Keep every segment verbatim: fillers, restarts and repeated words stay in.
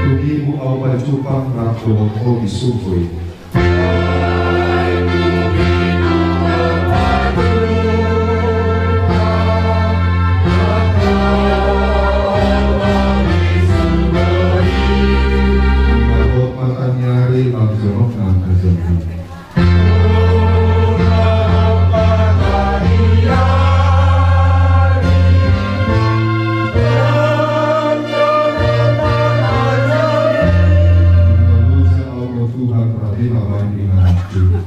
Tumibu au pajumpang rap dohot hobi sungkun. Mata ni ari, lam jonok na na jonok. Tuhan, rade ma baen di hatiku.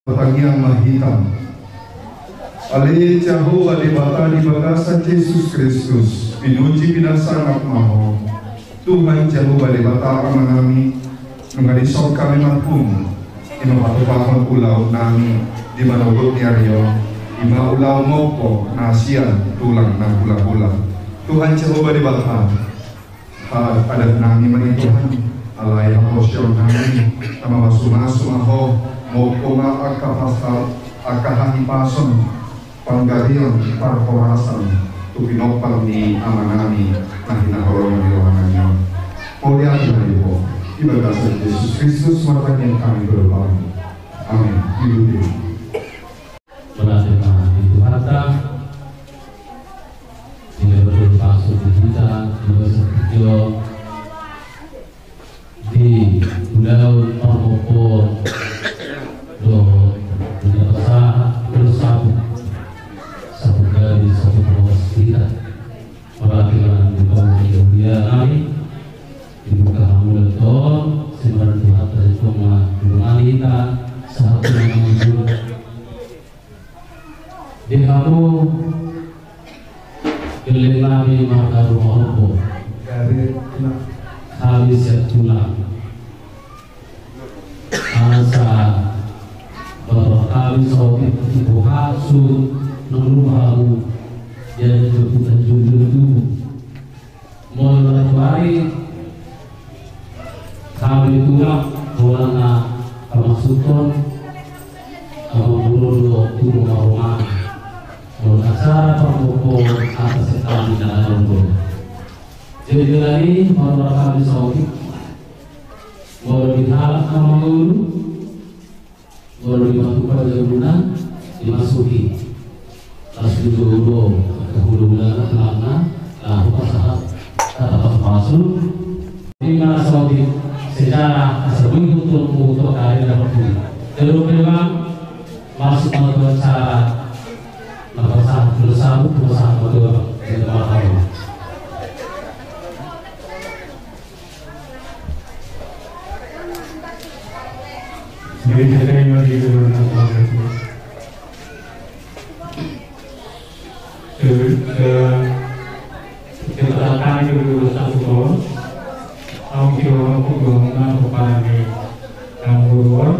Martangiang ma hita. Ale Jahowa Debata di bagasan Jesus Kristus, pinuji pinasangap ma Ho. Tuhan Jahowa Debata Amanami, nunga dison hami marpungu, i ma patupahon ulaonnami di manogot ni ari on, i ma ulaon mompo na sian tulang na hulahula. Tuhan Jahowa Debata, hadat nami ma i Tuhan, alai haporseaonnami, na mamasumasu ma Ho, mompo ma angka pasal, angka hahipason, panggabean, parhorasan, tu pinompar ni Amanami na hinaholongan di rohanami on. Mauliate ma di Ho, di bagasan Jesus Kristus martangiang hami tu Bapa. Amen. Diuduti. Berarti ma di Tuhanta, di level pasu di kita, di bagasan kerja, di ulaon parpompoon dohot di na pasahat bersabut, sabut gabe, sabut horas hita. Marhite na dipamuliaon nami, dibuka hamu lehon, simarang Tuhanta, sitongtong ma di hita sahat tu na mangujur. Di hamu, gelleng nami marga Rumahombo. Gabe tulang. Hami sian tulang. Asa baru hami saotik di boha sun nang rumah hamu. Jadi jokutan jujur tu. Molo na tuari, hami tulang, molo na pamasuton, amang boru do tu rumah-rumah. Molo acara parpompoon, atas sekali na adong do. Jadi, jadi, molo hami saotik, molo di halak na mangolu, molo dipatupa jabuna, dimasuhi. Laos dijolo, kahuluan na, na, na, hupasahat, hata pasu-pasu. Ima saotik sejarah, asa boi huton, huton kari dapat bui. Terus memang, masuk ke acara, na pasahat, bersabut, pasahat, betul, betul. Jadi, kita ini lagi dulu, nanti. Se-, se-, setelah kami dulu satu tahun, tahun kedua, aku belum kenal kepada ni, yang duluan,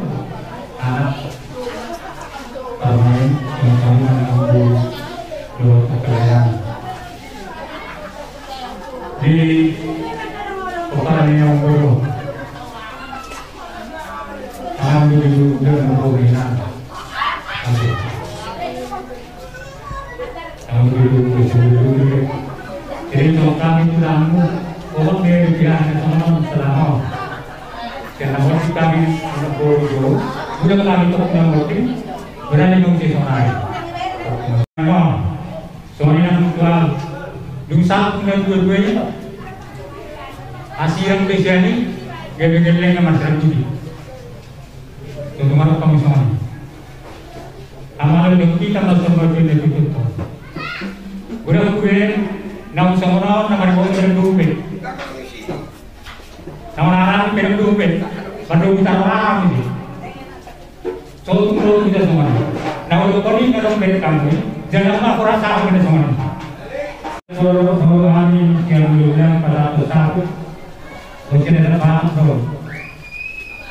anak, permain, yang kami anak, yang dulu, dua pekerjaan. Di kota ni yang bodoh. Alhamdulillah, udah nggak boleh nang. Oke. Alhamdulillah, udah nggak boleh. Jadi kalau kami tuh lamu, orang dia bilang ke teman selama. Karena waktu kami anak bodoh, udah kami tuh nggak ngerti, berani ngomong ke sana. Nah, Songon i nang tulang, dung sahat tu na dua-duanya, asirang pe sian i, gabe gelleng na marsiran budi. Tontu marok hamu songon i. Amalo didok hita ma songon i na tutu. Godang hubaen, naung songon on na maribot pe dope. Naung arang pe dope. Mardomu taro arang i. Sotung do hita songon i. Na olo koni na dong bek kamu, jala ma horas ahu na songon i. Soro, soro hami, sian dulu yang pada tu satu. Oke, ada apa, bro?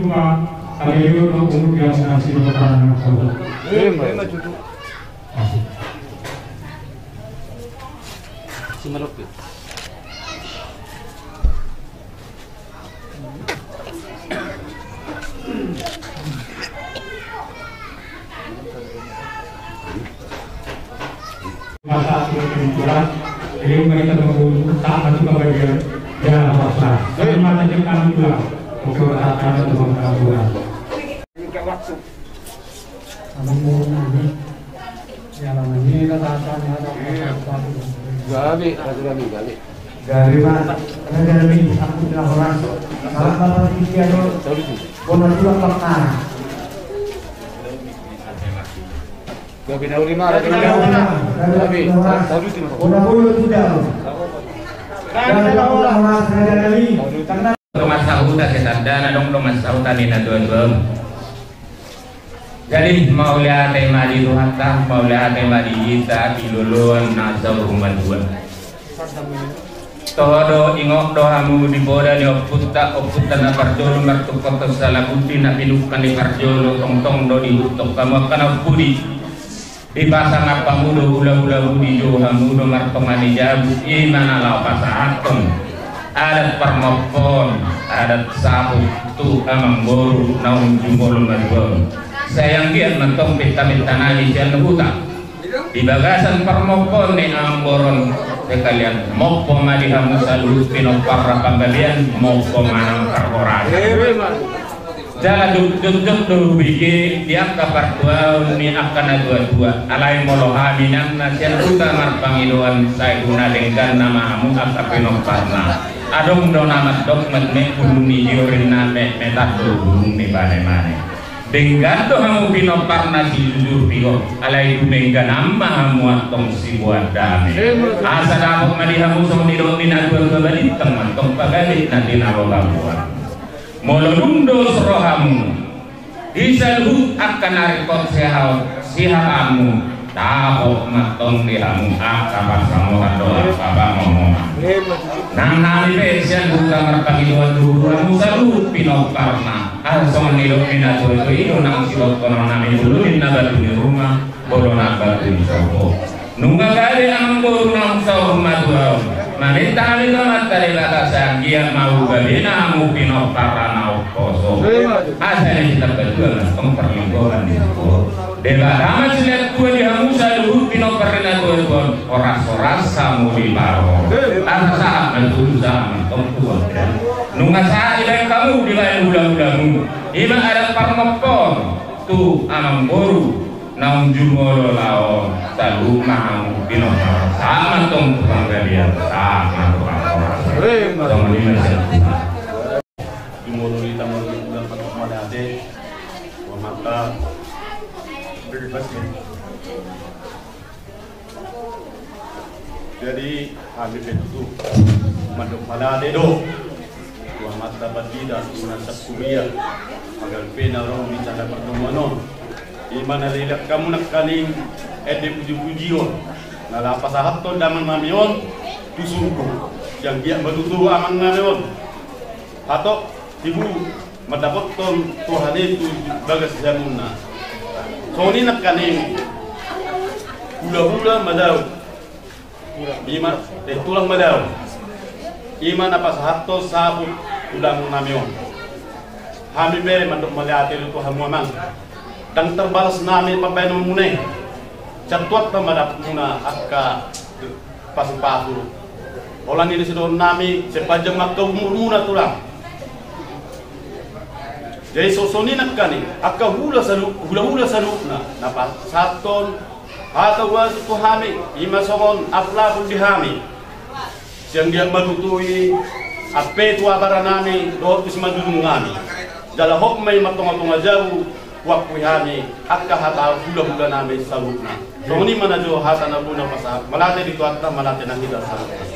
Tuhan, ale yo do umur yang nasi bertahan. Amin. Masa itu kebetulan, jadi mereka mengumpul, tak masuk ke bagian, ya, masa. Jadi masa dia kami pulang, pokoknya tak ada tuh, kami pulang. Gabe, ratu kami, gabe. Gabe, Pak. Gabe, Pak. Aku tidak orang. Kalau Bapak Diki ada, bona juga pernah. Gabe, nauli ma, gabe, nauli ma. Gabe, gabe, tahu dulu, Pak. Bona bulu tidak. Gabe, Pak. Gabe, Pak. Dongan sahuta, setandana dong dongan sahuta ni na tua-tua. Jadi, mauliate ma di Tuhanta, mauliate ma di hita, di loloan na saur matua. Toho do, ingot do hamu di poda ni ompunta, ompunta na parjolo martungkot tu salagundi na pinungka ni parjolo, tongtong do dihuthon hamu angka na umpudi. Dipasangap hamu do hula-hulamu, dijou hamu do martonga ni jabu, i ma na laho pasahathon adat parmompoon, adat saput tu amangboru naung jumolo matua on. Sai anggiat ma antong pinta-pinta nami sian huta di bagasan parmompoon ni amangboru on, sekalian mompo ma di hamu saluhut pinomparna panggabean, mompo ma nang parhorasan. Jala jotjot do hubege di angka partuaon ni angka na tua-tua, alai molo hami nang na sian huta marpangidoan, sai huna dengganna ma hamu angka pinomparna. Adong do na mandok metmet, ulu ni jiorinna metmetan do bulung ni mane-mane. Denggan do hamu pinomparna sijujur piho, alai dumengganan ma hamu antong siboan dame. Asa dapot ma di hamu songon nidok ni na tua-tua, balintang ma antong pagabe na tinalo hamu. Molo dung dos rohamu di saluhut angka na ringkot siha-, sihahamu, dapot ma antong di hamu angka pansamotan dohot angka pangomoan. Nang hami pe sian huta marpangidoan tu hamu saluhut pinomparna, asa songon nidok ni na tua-tua, i do nang sidohonon nami, bolon ni na batu ni ruma, bolon na batu ni sopo. Nunga gabe amangboru naung saur matua on, maminta hami tu Amanta Debata, sai anggiat ma hugabena hamu pinomparna na umposo. Asa ni hita patua ma antong parlinggoman ni suhut. Debata ma silehon tua di hamu saluhut pinompar ni na tua-tua on, horas-horas hamu diparorot. Asa sahat ma tutu, sahat ma antong tu bontean. Nunga sahat dibahen hamu, dibahen hula-hulamu, i ma adat parmompoon tu amangboru naung jumolo laho on, saluhut ma hamu pinompar, sahat ma antong tu panggabean, sahat ma tu parhorasan. Songon i ma sian hita. Jumolo hita marhula-hula, mandok mauliate tu Amanta. Jadi hami pe tutu mandok mauliate do tu Amanta Pandita, tu na sangkuria, pagabe na ro di sada pardomuan on. I ma na dilehon hamu nangkaning ende puji-pujion na laho pasahathon damang nami on tu surgo. Sai anggiat ma tutu amang nami on, hatop, tibu, mandapothon Tuhan i tu bagas jamuna. Songon i nangkaning hula-hula madao, i ma, eh, tulang madao, i ma na pasahathon saput tu damang nami on. Hami pe mandok mauliate do tu hamu amang. Ndang tarbalas nami pambahenonmuna i. Sai tuat ma dapotmuna angka pasu-pasu. Holan i do sidohonon nami, sai panjang ma angka umurmuna tulang. Jadi songon i nangkaning angka hula salu-, hula-hula saluhutna na pasahathon hata uasu tu hami, i ma songon apul-apul di hami. Sai anggiat ma tutu i ampe tu abara nami dohot tu simanjujung nami. Jala hot ma i martonga-tonga jabu, huakui hami angka hata hula-hula nami saluhutna. Songon i ma na jolo hata na boi na pasahat. Mauliate di Tuhanta, mauliate nang hita saluhutna.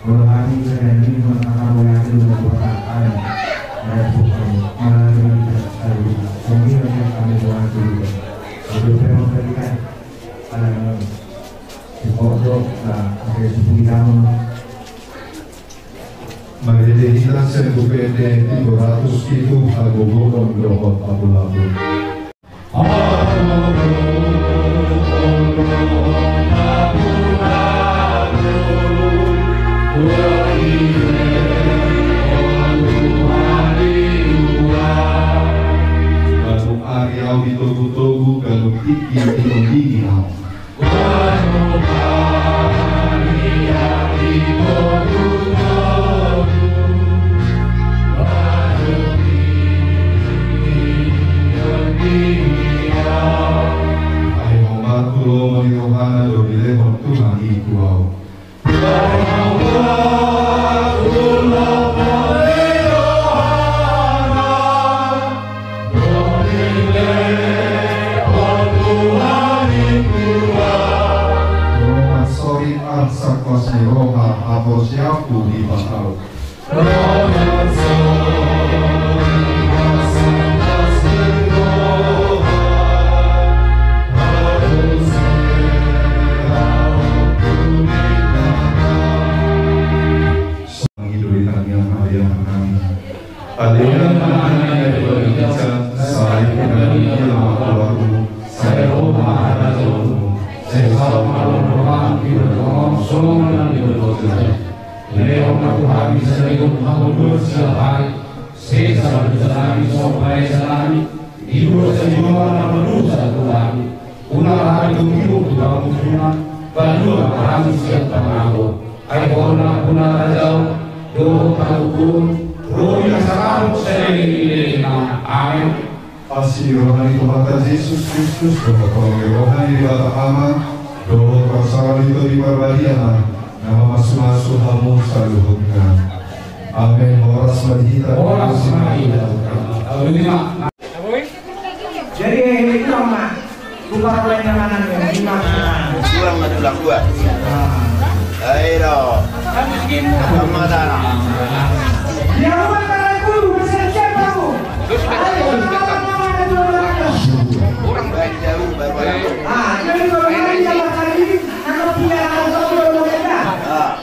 Molo hami sadia na minum angka hamu, yakin na puasa kami. Mari kita saling mengira yang kami buat dulu. Untuk memang berikan pandangan. Di pojok, nah, pakai sepuluh jam. Marende hita sian Buku Ende tiga ratus pitu, hagogoon dohot apulapul. Ganup ari ahu ditogutogu, ganup tingki ditondingi ahu. Ai hombar tu lomo ni rohana do dilehon Tuhan i tu ahu. Roha sori arsak las ni roha, haporseaonku di Debata. Sai pengambilan keluarga, sai roha harajaonmu, sai saut malolong roham di bagasan songon na di bagasan. Lehon ma tu hami sadari on hangoluan siapari, sesa dosanami songon panesanami di dosa ni jolma na mardosa tu hami. Unang hami togihon tu pangunjunan, palua ma hami sian pangago. Ai Ho do nampuna harajaon dohot hagogoon, ro di hasangapon saleleng ni lelengna. Amen. Asi ni roha ni Tuhanta Jesus Kristus dohot holong ni roha ni Debata Ama dohot parsaoran ni Tondi Parbadia ma na mamasumasu hamu saluhutna. Amen. Horas ma di hita. Horas ma di hita. Jadi, eh, itu ma. Tukar lain yang mana nih? Ini mah. Tulang ma tulang dua. Ayo dong. Sama tanah. Dia rumah karena guru, bisa siap aku. Ayo, orang baik jauh baru. Ah, jadi kalau hari yang hari ini, anak punya anak satu orang muda. Ah.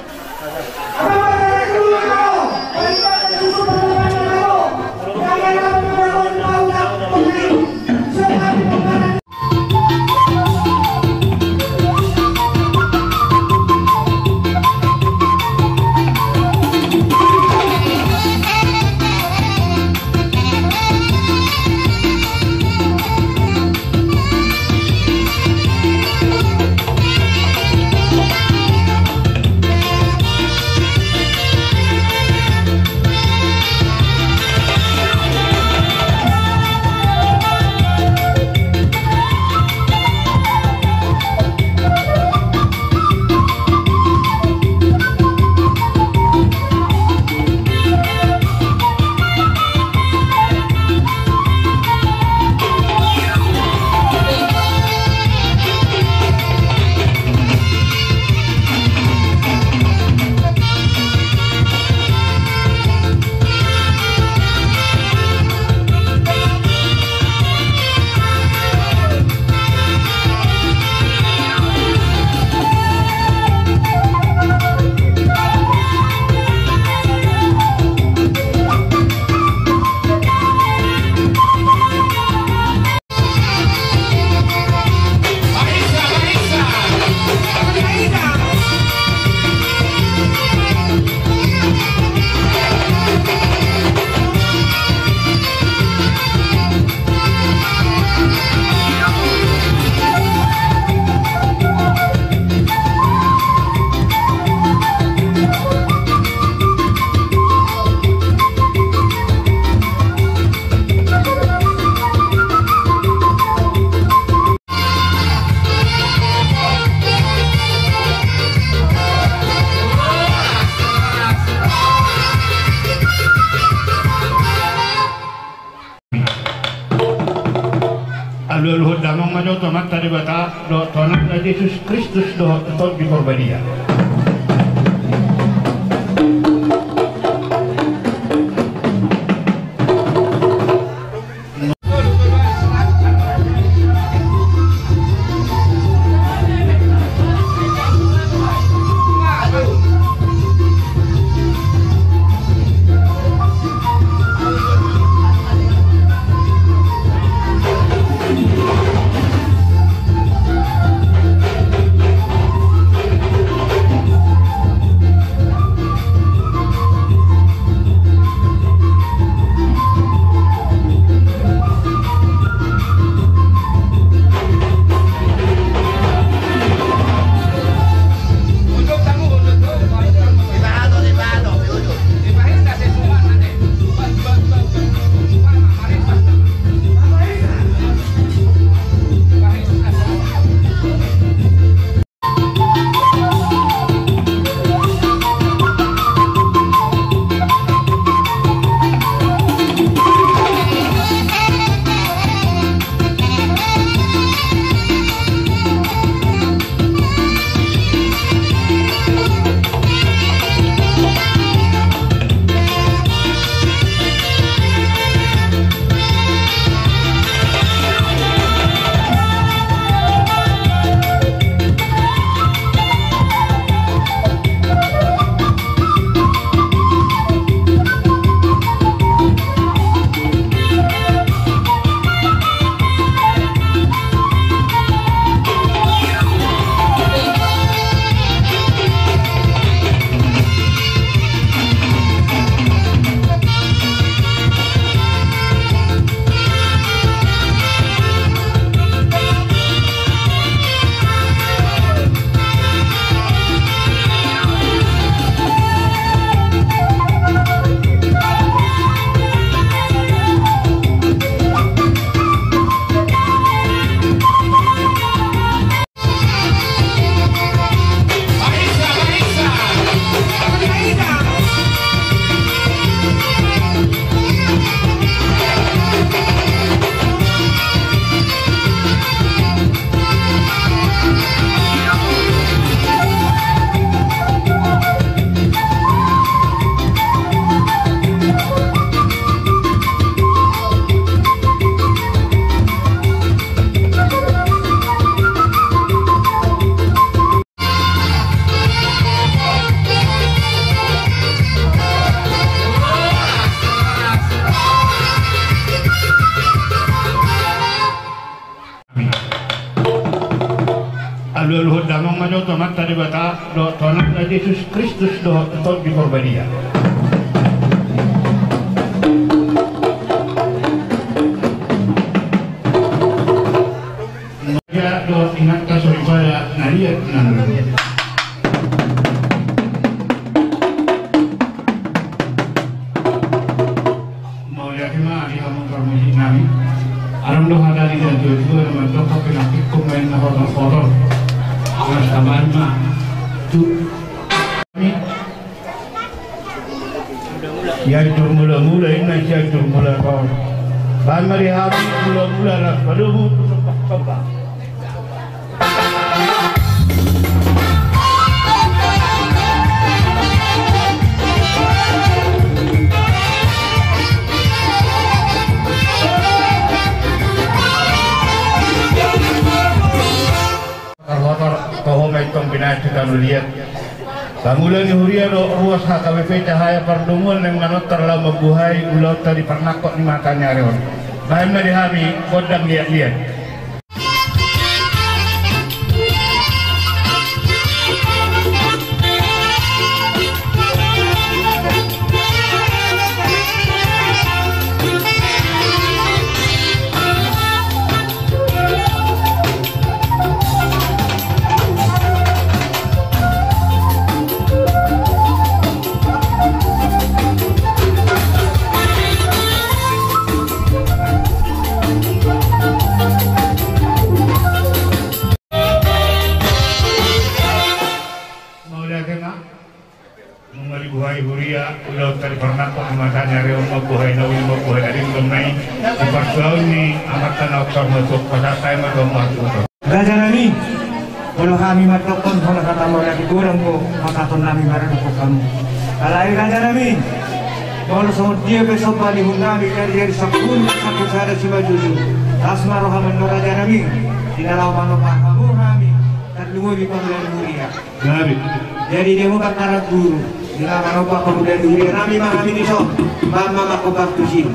Alualuhon damang ma jo tu Amanta Debata dohot tu Anakna Jesus Kristus dohot tu Tondi Porbadia. Alualuhon damang ma jo tu Amanta Debata dohot tu Anakna Jesus Kristus dohot tu Tondi Porbadia. Ia dohot inanta soripada na liat na lolo. Mauliate ma di hamu parmusik nami. Adong do hata ni natuatua na mandok hape na kikku main na hotor-hotor. Alas taban ma tu Cianjur Mula-mula, inna Cianjur Mula-mula. Baen ma di hami Mula-mula, las padomu tu Somba-somba. Hotor-hotor, toho ma intong binahen tu tano liat. Pangula ni huria dohot ruas H K B P Cahaya Pardomuan naeng manortor laho mambuhai ulaonta di parnangkok ni mata ni ari on. Baen ma di hami gondang liat-liat. Ni amanta na ongsor ma tu, pasahat hami ma tu hamu. Raja nami, molo hami mandokkon, holan hatamu na di godang do, pasahaton nami maradophon hamu. Alai raja nami, molo songon dia pe somba ni uhum nami, jari-jari sampulu, sampulu sada simanjujung. Las ma rohamu do raja nami, di na laho manopa hamu hami, tarlumobi pangula ni huria. Jadi dia mau bakar guru, di na laho manopa pangula ni huria nami ma hami dison, mama mako baktusin.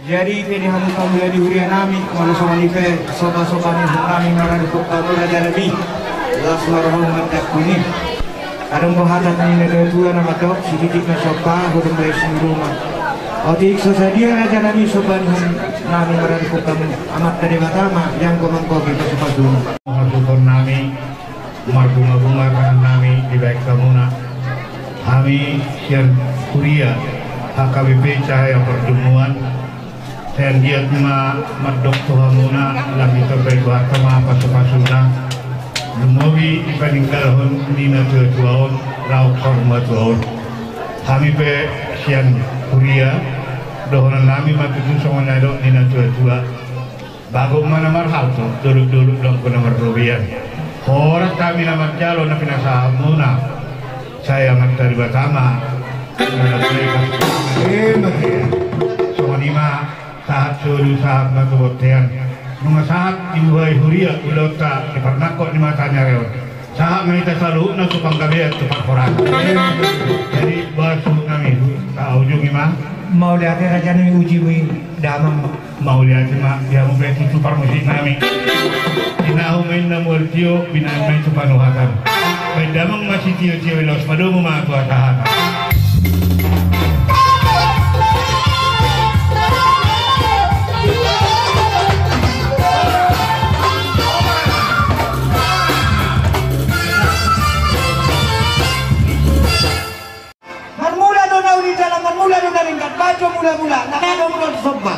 Jadi, jadi hamu pangula ni huria nami, molo songon i pe, somba-somba ni uhum nami maradophon hamu raja nami. Las ma rohamu mandokkon i. Adong do hata ni natua-tua na mandok, sididik na somba, godang bahen sumurungan. Otik so sadia raja nami somba ni uhum nami maradophon hamu, Amanta Debata ma, ianggo manggohi pasu-pasuna. Marsuhut nami. Marbunga-bunga tangan nami dibahen hamuna. Hami sian huria H K B P Cahaya Pardongan, sai anggiat ma mandok tu hamuna, lambok tarbahen Tuhanta ma pasu-pasuna. Lumobi di paninggalhon ni natua-tua on, laos saur matua on. Hami pe sian huria, dohonon nami ma tutu songon na nidok ni natua-tua. Bagot ma na marhalto, dolok-dolok do angka na marrobean. Horas hami na manjalo na pinasahatmuna. Sai Amanta Debata ma. Ima. Songon i ma, sahat solu sahat ma tu bontean. Nunga sahat dibuhai huria ulaonta di parnangkok ni mata ni ari on. Sahat ma hita saluhutna tu panggabean tu parhorasan. Jadi, boha suhut nami, taujungi ma. Mauliate raja nami, uji ma i damang. Mauliate ma di hamu pe tutu parmusik nami. Tinahu ma inna mual tio, binahen ma i tu panuhatan. Bahen damang ma sitio-tio i, laos padomu ma tu hasahatan. Marmula do na uli jala marmula do na denggan, bajo mula-mula, na dao mula di somba.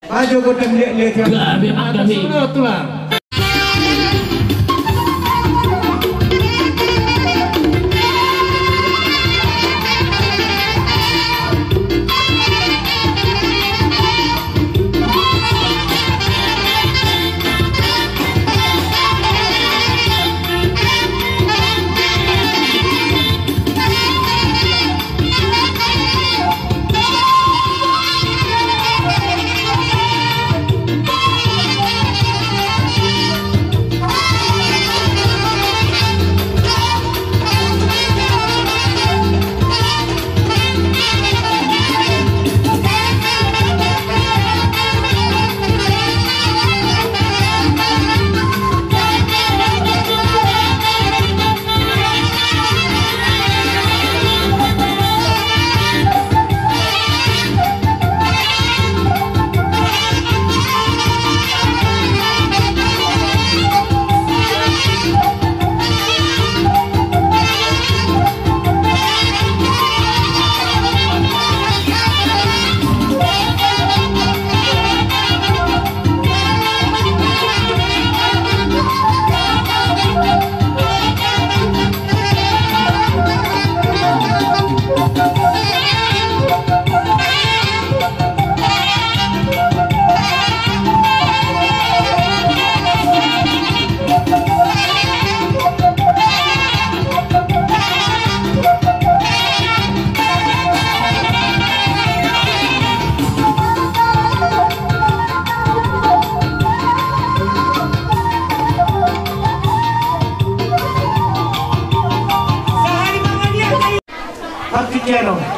Bajo godang liat-liat. Gabe ma hami. Tulang.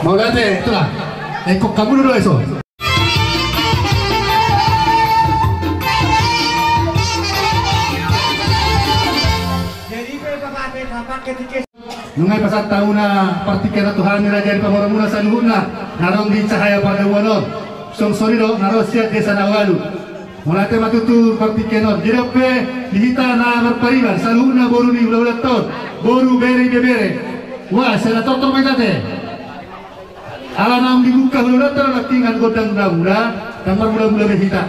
Mauliate, itulah. Engkon hamu do dison. Nunga dipasahat hamuna partingkian on tu hami raja ni pamoruonmuna saluhutna na adong di Cahaya Pardamuan on. Songon i do na ro sian desa na ualu. Mauliate ma tutu partingkian on. Jadi on pe di hita na marpariban saluhutna boru ni hulahulanta on, boru, bere, ibebere. Wah, sai na tortor ma hita ate. Ala naung dibuka hulahulanta do nangkiningan gondang na mula, ndang marmulamula be hita.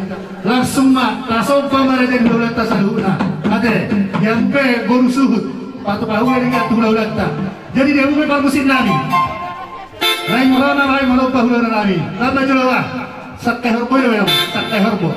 Langsung ma tasomba ma raja ni hulahulanta saluhutna. Ate, di on pe boru suhut, patupa hula di hita tu hulahulanta. Jadi di hamu pe parmusik nami. Rai ma roha na rai manomba hulahula nami. Tamba jolo ah. Sangkai horbo i do memang, sangkai horbo.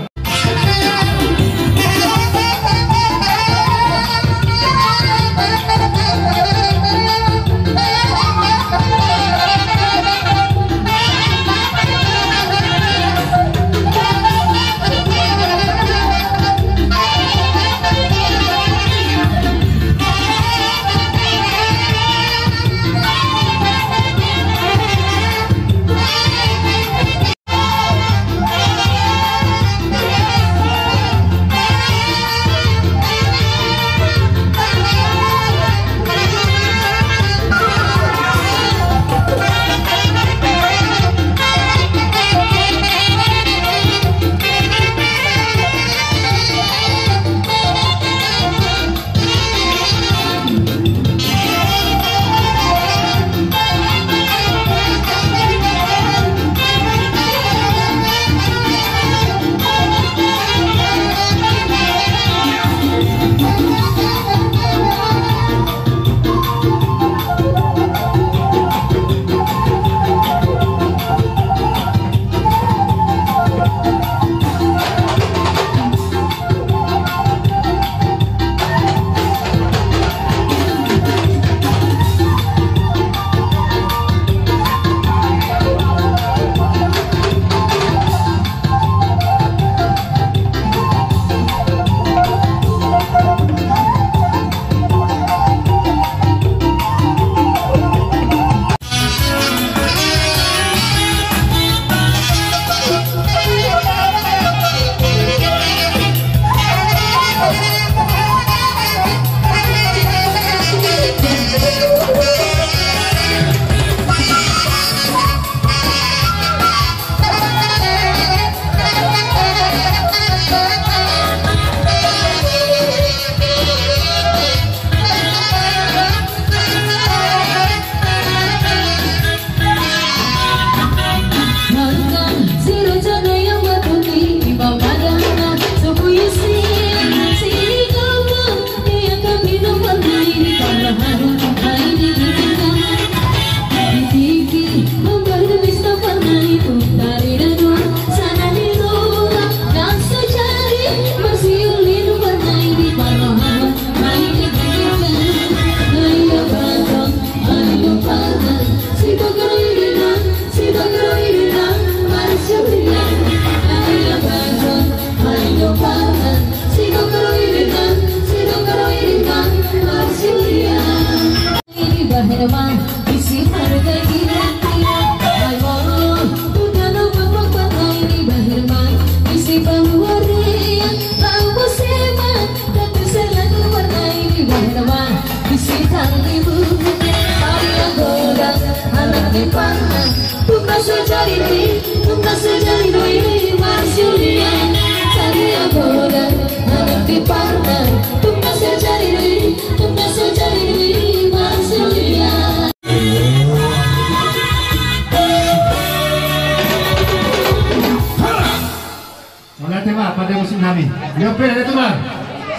Mauliate ma pande musik nami. Ia pe da tulang.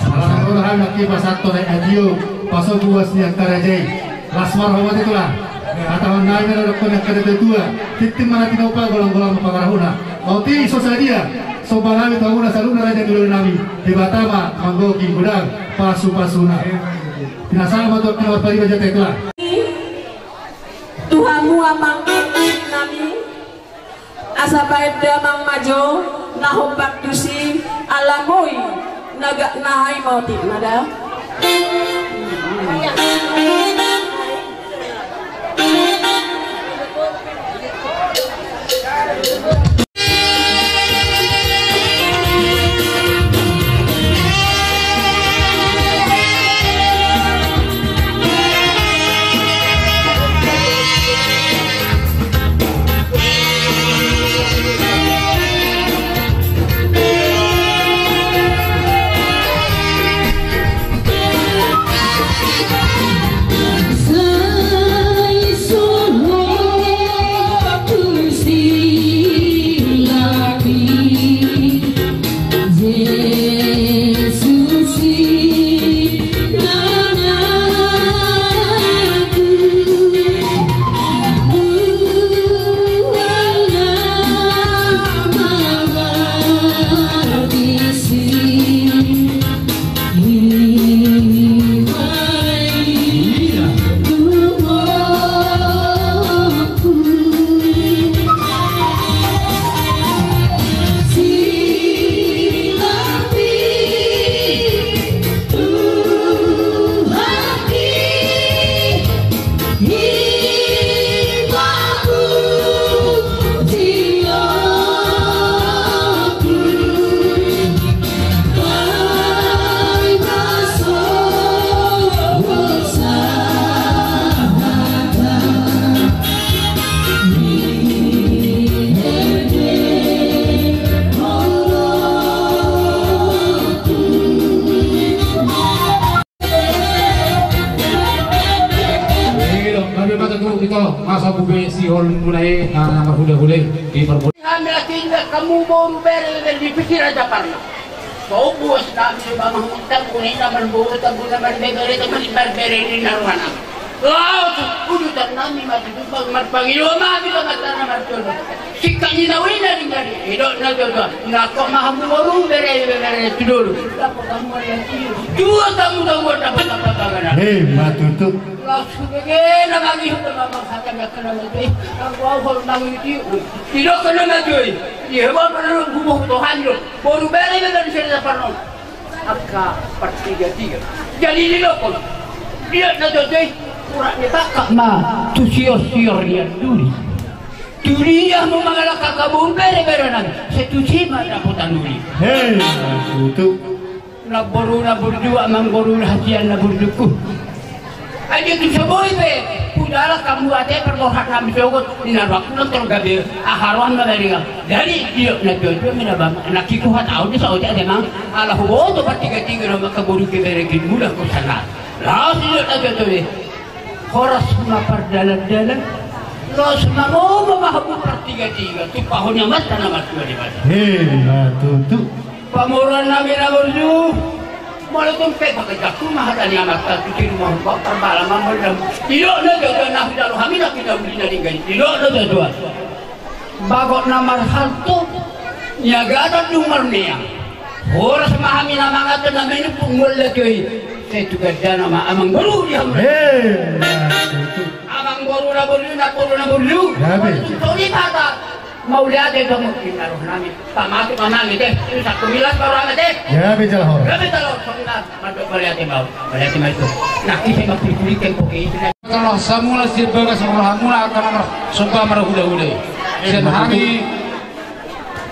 Salah satu hal yang kita satu naik adio pasal buas yang terjadi. Las marhamat itulah. Kata hon nami na dokter yang kada tua. Tintin mana tinopa golang-golang pangarahuna. Oti so sadia. So balami tahuna saluna raja dulu nami. Di Batama manggoki gudang pasu-pasuna. Tinasama tu kena pari baja tekla. Tu hamu amang nami. Asa baen damang ma jo na hombar tusi ala moi na gak nahai ma otik ma da. Mulai, ah, nama hula-hula di permulaan. Kami lagi ingat kamu boru bere di pesisir Raja Parna. Kau bos nami, mama, tambun ini, tambun boru, tambun tambun bere, tambun bere ini naruhan. Laos udutan nami mati tumpang marpangido mami, mata nama tuan. Sikak ni nawi na dinggali. Idok na tuan. Nakok mahamu boru bere, bere, bere, tudor. Dapat kamu yang tiu. Dua tamu tamu dapat apa apa. Hei, matutu. Laos hubege na mami huta mamang hata na kena mati. Aku au hol nangu tiu. Idok kena mati. Iya, bapak lu gubuk Tuhan lu. Boru bere, bere, bere, bere, bere, Angka partiga-tiga. Jadi didokon. Dia na jojoi. Urat ni baka ma tu sior-sior ni anduli. Tudia mu mangalangka kabu bere-bere nami. Setusi ma dapotan uli. Hei, tutu. Na boru na burju, amang boru na hasian na burjuku. Ai dia tu so boi pe. Pudala kamu ate perbohat nami sogot. Di na ruak nonton gabe. Aharoan ma beringal. Jadi dia na jojoi mina bang. Na kikuhat au di saotik ate mang. Ala huboto partiga-tiga nama kaboru ke bere ke mula ko sana. Laos dia na jojoi. Horas ma pardalan-dalan. Laos mangomo ma hamu partiga-tiga. Tumpahon ni amanta na martua di bata. Hei, matutu. Pamoruan nami na burju. Molo tung pe pakejaku ma hata ni amanta tu si rumah humbang tarbala ma molo dam. Idok na jojoi na hujalo hami na pinauli na dinggali. Idok na jojoi. Bagot na marhalto. Niagadan dung marmeang. Horas ma hami na mangato na minum pungol na joi. Sai tu gandana ma amang boru di hamu. Hei, matutu. Amang boru na boru na boru na boru. Gabe. Toli pata. Mauliate domu di na roh nami. Pamatu pamangit e. Sakumilas baru amat e. Gabe jala hor. Gabe jala hor. Sakumilas. Mandok mauliate mau. Mauliate mau itu. Nah, ise mapilih-pilih kempo ke isi. Tolong samula si bagas rohamuna akan nomor somba marhula-hula. Sian hami.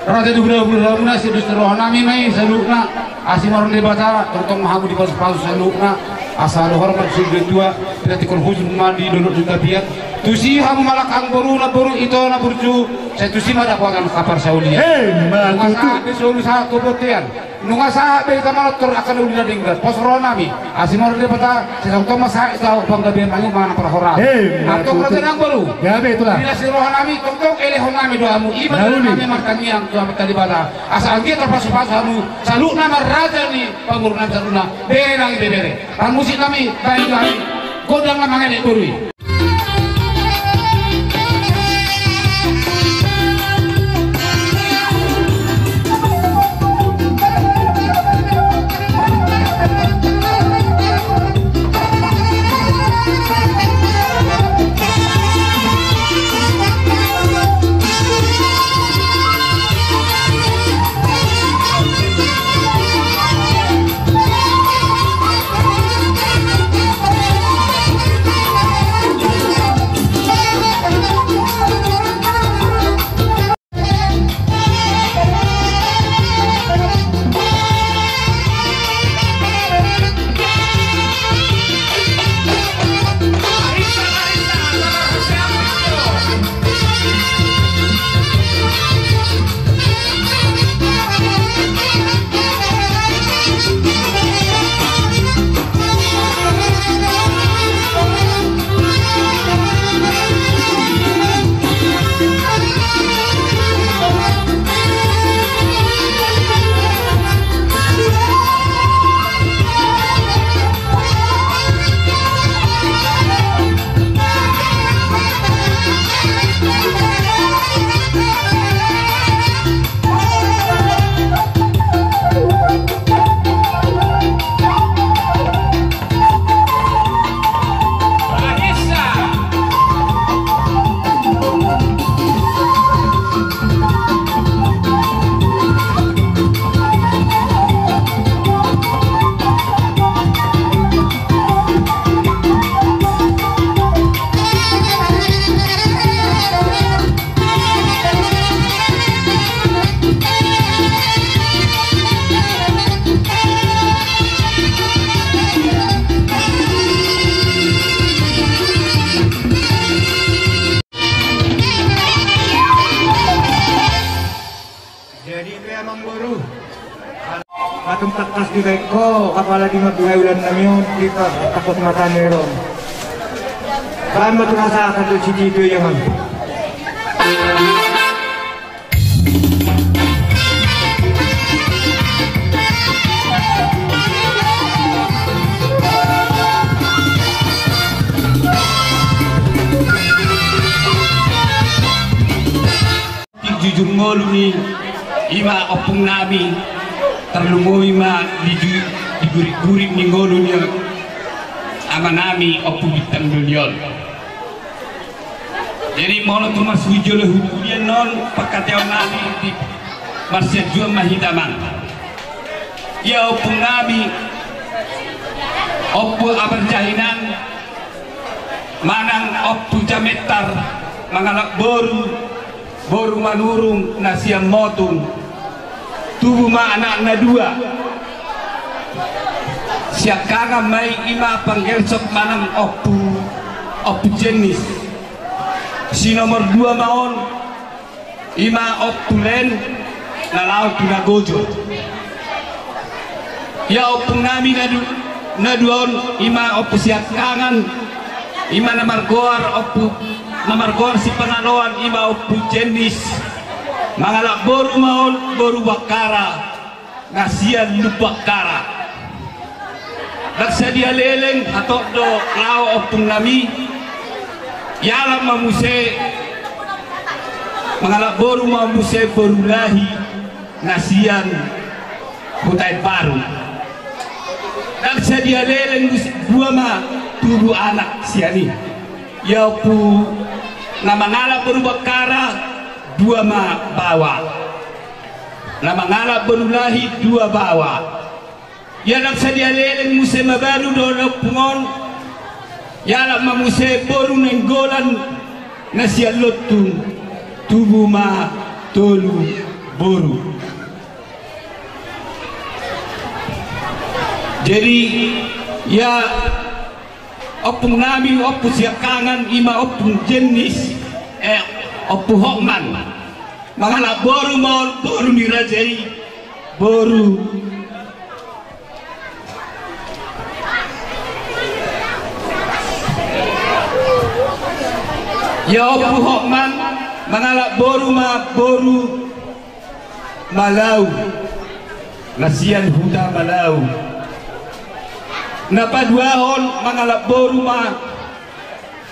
Raja di hula-hula muna si dus roha nami mai saluhutna. Asi maron Debata tongtong ma hamu dipasu-pasu saluhutna. Asa dohor ma tu sude tua. Pinatikon hujur ma di dolok di tapian. Tusi hamu malak amang boru na boru ito na burju. Sai tusi ma dapotan haparsaulian. Hei, matutu. Masa be solu sahat tu bontean. Nunga sahat be hita manortor angka na uli na denggan. Pos roha nami. Asi maron Debata. Sai tongtong ma sahat tu panggabean nami manang parhorasan. Hei, matutu. Antong raja nang boru. Gabe itulah. Bila si roha nami tongtong elehon nami do hamu. Iba do nami martangiang tu amanta Debata. Asa anggiat tarpasu-pasu hamu. Saluhutna ma raja ni pamoruon nami saluhutna. Bere nang ibebere. Parmusik nami baen do hami. Godang na mangelek boru i. Jadi pe amang boru. Patung takkas di baik ko, kapala di mabihai ulan namion, kita takut mata neron. Bahan batu rasa akan tu siti itu ya man. Jujur ngolu ni ima ompung nami, tarlumobi ma di ju-, di gurit-gurit ni ngolu ni ama nami Ompu Bintang Doli on. Jadi molo tung marsujolo hubulian non pangkataion nami di marsianjuan ma hita amang. Ia ompung nami Ompu Abarjahinan manang Ompu Jamentar mangalap boru, boru Manurung na sian Motung. Tubu ma anakna dua. Siangkangan ma i ima Panggersok manang Ompu, Ompu Jennis. Si nomor dua ma on ima Ompu Len na laho tu Nagojo. Ia ompung nami na du-, na dua on ima Ompu siangkangan ima na margoar Ompu, na margoar Sipangaloan ima Ompu Jennis. Mangalap boru ma on, boru Bakkara na sian Lumbakkara. Ndang sadia leleng hatop do laho ompung nami. Ialap ma muse mangalap boru ma muse boru Lahi na sian Hutaimbaru. Ndang sadia leleng muse dua ma tubu anak sian i. Ia ompu na mangalap boru Bakkara dua ma baoa. Na mangalap boru Lahi dua baoa. Ia ndang sadia leleng muse mabalu do ompung on. Ialap ma muse boru Nainggolan na sian Lontung, tubu ma tolu boru. Jadi ia ompung nami, ompu siangkangan ima Ompu Jennis, eh, Ompu Hokman. Mangalap boru ma on, boru ni raja i, boru. Ia Ompu Hokman mangalap boru ma boru Malau na sian Huta Malau. Na paduahon mangalap boru ma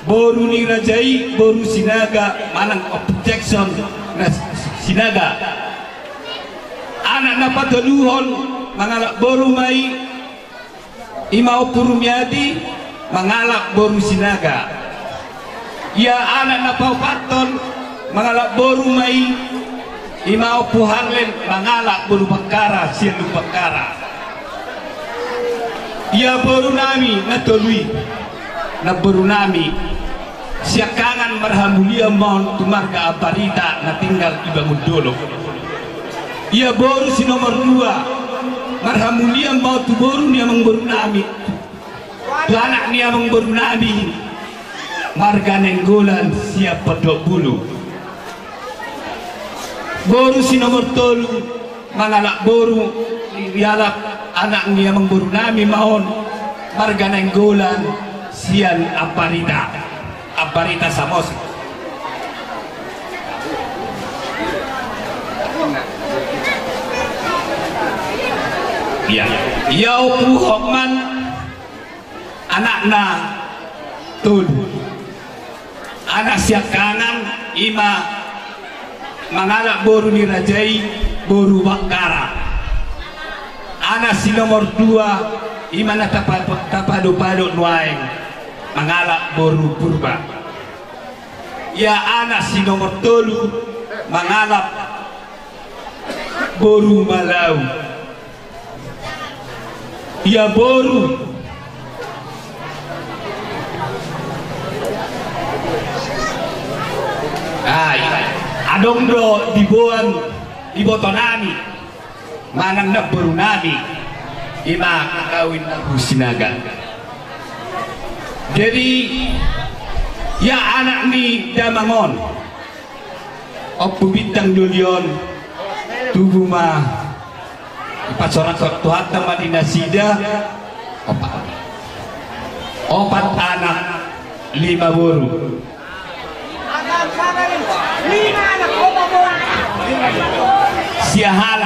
boru ni raja i, boru Sinaga manang Ompu Jackson na Sinaga. Anak na patoluhon mangalap boru ma i ima Ompu Rumiati mangalap boru Sinaga. Ia anak na paopathon mangalap boru ma i ima Ompu Harlen mangalap boru Bakkara sian Lumbakkara. Ia boru nami na tolu i, na boru nami siangkangan marhamulian ma on tu marga Ambarita na tinggal di Bangun Dolok. Ia boru si nomor dua marhamulian ma on tu boru ni amang boru nami, tu anak ni amang boru nami marga Nainggolan sian Pondok Bulu. Boru si nomor tolu mangalap boru, ialap anak ni amang boru nami ma on marga Nainggolan sian Ambarita, Ambarita Samosir. Ia, ia Ompu Hokman anakna tolu. Anak siangkangan ima mangalap boru ni raja i, boru Bakkara. Anak si nomor dua ima na tapa-, tapadopado nuaeng mangalap boru Purba. Ia anak si nomor tolu mangalap boru Malau. Ia boru. Ai, adong do diboan iboto nami manang namboru nami ima kakawin Ompu Sinaga. Jadi ia anak ni damang on Ompu Bintang Doli on, tubu ma, dipasorak-sorak Tuhanta ma di nasida opat, opat anak lima boru. Siahaan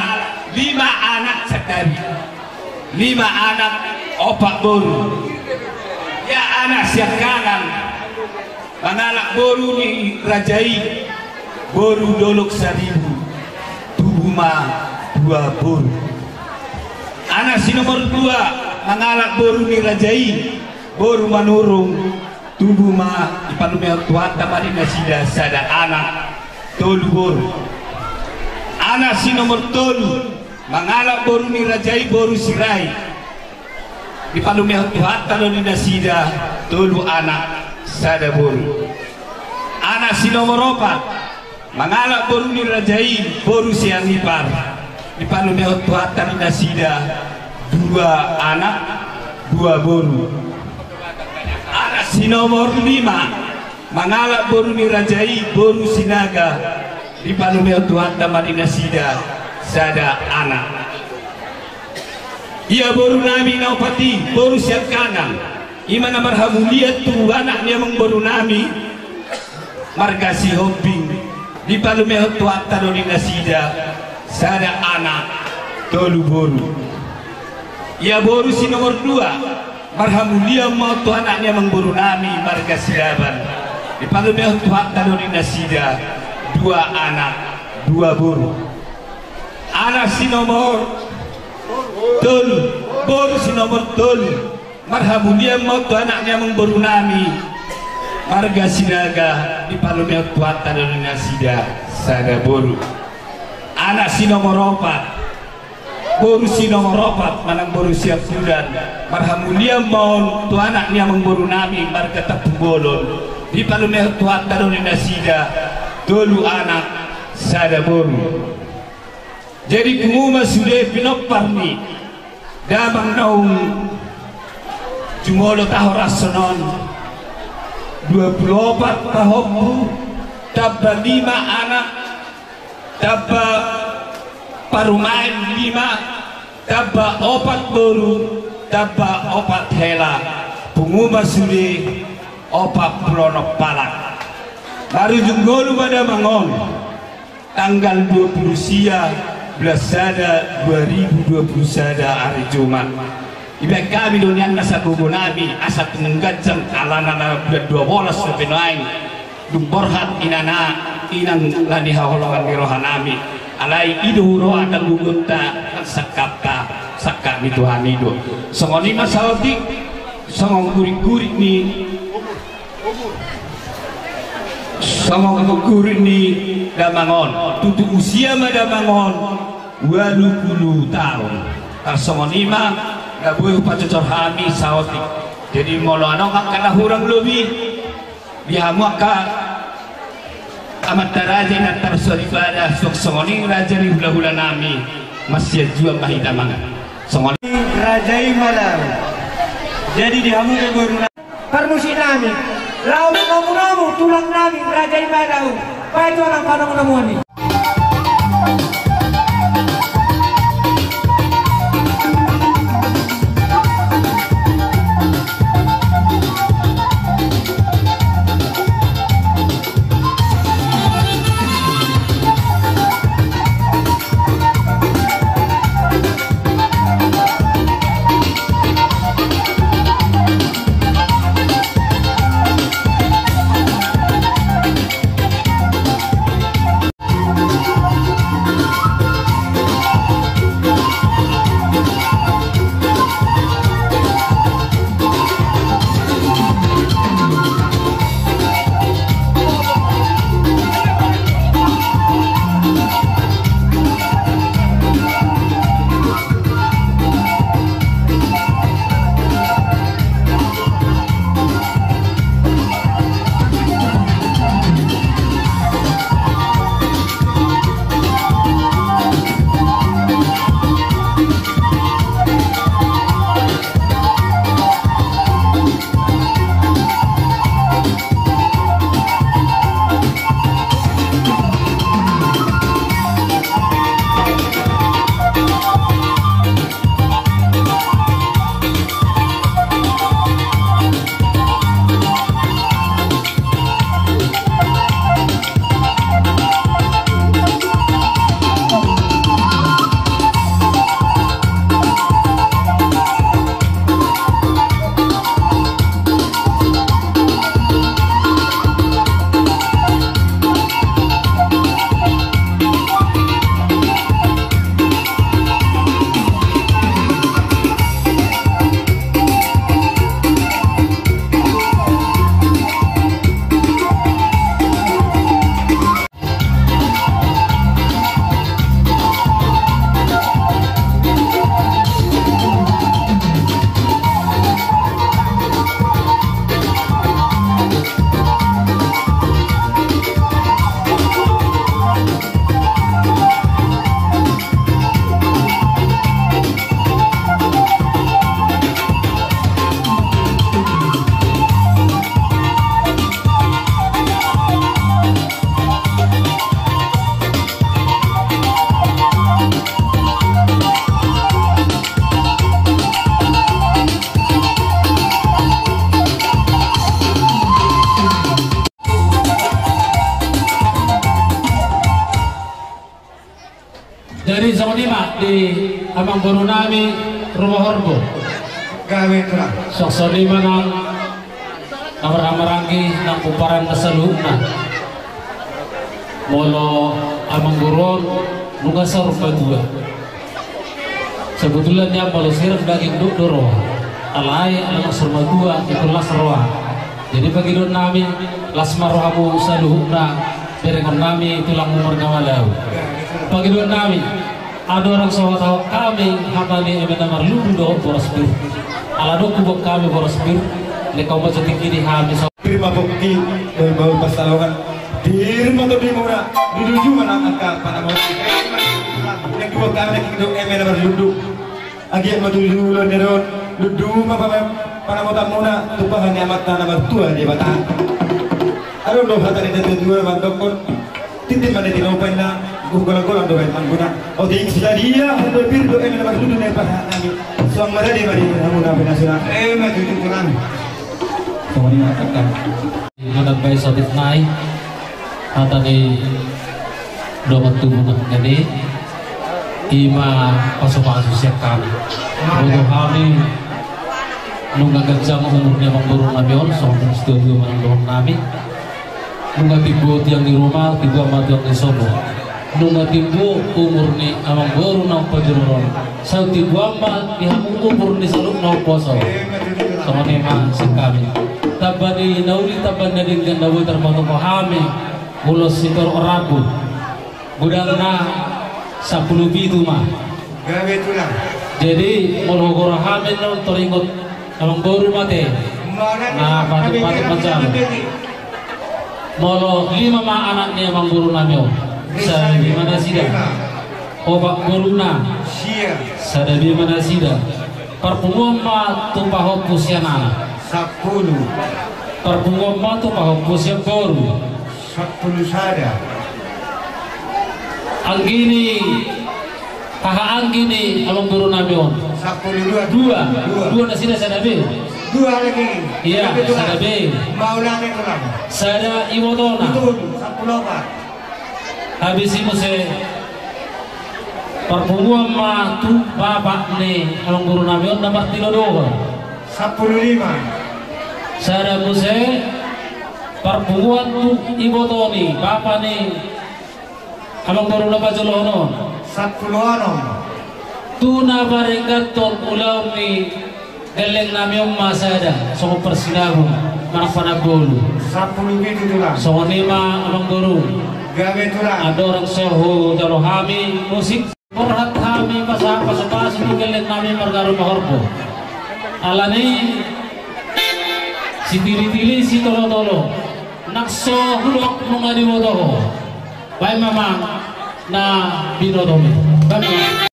lima anak sandari. Lima anak, opat boru. Ia anak siangkangan, mangalap boru ni raja i, boru Dolok Saribu, tubu ma dua boru. Anak si nomor dua, mangalap boru ni raja i, boru Manurung, tubu ma, dipalumehon Tuhanta ma di nasida sada anak, tolu boru. Anak si nomor tolu, mangalap boru ni raja i, boru Sirait, dipalumehon Tuhanta do di nasida tolu anak, sada boru. Anak si nomor opat, mangalap boru ni raja i, boru Sianipar, dipalumehon Tuhanta di nasida dua anak, dua boru. Anak si nomor lima, mangalap boru ni raja i, boru Sinaga, dipalumehon Tuhanta ma di nasida sada anak. Ia boru nami na opat i, boru siangkangan, i ma na marhamulian tu anak ni amangboru nami, marga Sihombing, dipalumehon Tuhanta do di nasida sada anak, tolu boru. Ia boru si nomor dua, marhamulian ma on tu anak ni amangboru nami, marga Silaban, dipalumehon Tuhanta do di nasida dua anak, dua boru. Anak si nomor tolu, boru si nomor tolu, marhamulian ma on tu anak ni amangboru nami, marga Sinaga, dipalumehon Tuhanta do di nasida sada boru. Anak si nomor opat, boru si nomor opat, manang boru Siambulan, marhamulian ma on tu anak ni amangboru nami, marga Tampubolon, dipalumehon Tuhanta do di nasida tolu anak, sada boru. Jadi pungu ma sude pinompar ni damang naung jumolo taho ras sonon, dua pulu opat pahompu, tamba lima anak, tamba parumaen lima, tamba opat boru, tamba opat hela, pungu ma sude opat pulu onom halak. Marujung ngolu ma damang on tanggal dua pulu sia bulan sada dua ribu dua pulu sada, ari Jumat. Dibaen hami do nian asa gogo nami, asa tung ganjang alana na bulan dua bolas dope nuaeng. Dung borhat inana, inang na nihaholongan ni roha nami. Alai i do huroha na gogonta, sangkapta, sangkap ni Tuhan i do. Songon i ma saotik, songon guritgurit ni Songon guritgurit ni damang on, tutu usia ma damang on ualu pulu taon. Tarsongon i ma na boi hupajojor hami saotik. Jadi molo adong angka na hurang lobi di hamu angka amanta raja, inanta soripada, suang songon i raja ni hulahula nami, masianjuan ma hita mangan. Songon i raja i ma laho. Jadi di hamu pe boru na Parmusik nami, laho manomunomu tulang nami, raja i ma laho. Baen tu amang panomunomuon i. Jadi songon i ma di amangboru nami Rumahorbo. Gabe tulang. Songon i ma nang amang maranggi nang pomparan na saluhutna. Molo amangboru on nunga saur matua. Sebetulna nian molo sirang daging do do roha. Alai ala saur matua ingkon las roha. Jadi pangidoan nami, las ma rohamu saluhutna, berengon nami tulangmu marga Malau. Pangidoan nami, andorang so hata hami hata ni eme na marlundu dohot boras pir. Ala dung huboan hami boras pir, lehon ma jo tingki di hami so. Pir ma pongki, bahen bahu pansalongan. Pir ma tondimuna, di tuju ma nang angka panamot. Nang huboan hami nangkin do eme na marlundu. Anggiat ma tutu loan ni on, lundu ma pame-, panamotanmuna, tumpahon ni Amanta na martua Debata. Adong do hata ni natuatua mandokkon, tintin ma na tinopa inna, golang-golang do baen mangguna. Otik siladia, hata pir do eme na marlundu na pasahat nami. Suang maradi ma di hamuna penasuna. Eme tutu tulang. Songon i ma angka. Manambai saotik nai hata ni dongan tubu nangkin i, i ma pasupasu sian hami. Boto hami nunga ganjang umur ni amangboru nami on, songon situatua ma nang dohonon nami. Nunga timbo tiang ni ruma, timbo ma tiang ni sopo. Nunga timbo umur ni amangboru na umpajumur on, sai timbo ma di hamu umur ni saluhut na umposo. Songon i ma sian hami. Tamba ni na uli, tamba ni na denggan na boi tarpatupa hami. Ulos sitorop rambu. Godangna sampulu pitu ma. Gabe tulang. Jadi molo hugoar hami on taringot amangboru ma ate. Na patut-patut manjalo. Molo lima ma anak ni amangboru nami on. Sada be ma nasida. Opat boruna. Sia. Sada be ma nasida. Parpunguan ma tu pahompu sian anak. Sampulu. Parpunguan ma tu pahompu sian boru. Sampulu sada. Anggi ni, haha anggi ni amangboru nami on. Sampulu dua. Dua. Dua. Dua nasida, sada be. Dua lagi. Iya, sada be. Sada ibotona. Betul, sampulu opat. Habis i muse parpunguan ma tu bapa ni amangboru nami on na martinodohon. Sampulu lima. Sada muse parpunguan tu ibotoni, bapa ni amangboru na pajolohon on. Sampulu onom. Tu na paringgathon ulaon ni gelleng nami on ma sada, songon parsinabung, manang panambolu. Sampulu pitu tulang. Songon i ma amangboru. Gabe tulang. Andorang so hujalo hami musik. Borhat hami pasahat pasupasu tu gelleng nami marga Rumahorbo. Alani sitili-tili sitolo-tolo. Nang so hudok nunga diboto ho. Baen ma amang na binotomi. Baen ma.